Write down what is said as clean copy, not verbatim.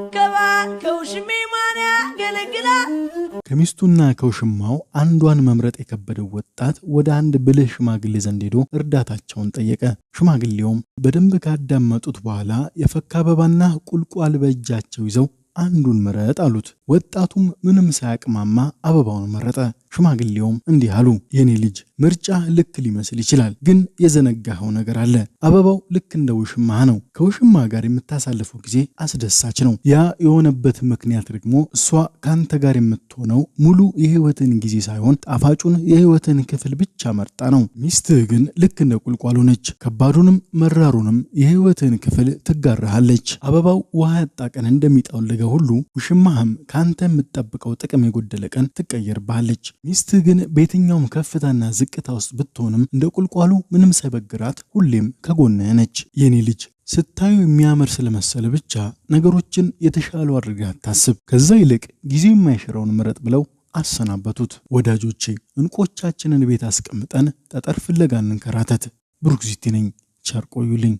ከባል ከውሽሜ ማን ያገለግላል? ከሚስቱና ከውሽማው አንዷን መምረጥ የከበደው ወጣት ወደ አንድ ብልህ ሽማግሌ ዘንድ ሄዶ እርዳታቸውን ጠየቀ። ሽማግሌውም በደንብ ካዳመጡት በኋላ የፈካ አበባና ቁልቋል በእጃቸው ይዘው አንዱን ምረጥ አሉት። ወጣቱም ምንም ሳያቅማማ አበባውን መረጠ። ሽማግሌውም እንዲህ አሉ፣ የኔ ልጅ ምርጫ ልክ ሊመስል ይችላል፣ ግን የዘነጋኸው ነገር አለ። አበባው ልክ እንደ ውሽማህ ነው። ከውሽማ ጋር የምታሳልፈው ጊዜ አስደሳች ነው። ያ የሆነበት ምክንያት ደግሞ እሷ ከአንተ ጋር የምትሆነው ሙሉ የህይወትን ጊዜ ሳይሆን ጣፋጩን የህይወትን ክፍል ብቻ መርጣ ነው። ሚስትህ ግን ልክ እንደ ቁልቋሉ ነች። ከባዱንም መራሩንም የህይወትን ክፍል ትጋራሃለች። አበባው ውሃ ያጣ ቀን እንደሚጠወልገው ሁሉ ውሽማህም ከአንተ የምትጠብቀው ጥቅም የጎደለ ቀን ትቀየርብሃለች። ሚስትህ ግን በየትኛውም ከፍታና ዝቅታ ውስጥ ብትሆንም እንደ ቁልቋሉ ምንም ሳይበግራት ሁሌም ከጎንህ ነች። የኔ ልጅ ስታዩ የሚያምር ስለመሰለ ብቻ ነገሮችን የተሻሉ አድርገህ አታስብ። ከዛ ይልቅ ጊዜ የማይሽረውን ምረጥ ብለው አሰናበቱት። ወዳጆቼ፣ እንቆቻችንን ቤት አስቀምጠን ጠጠር ፍለጋ እንንከራተት። ብሩክ ዚቲ ነኝ። ቸር ቆዩልኝ።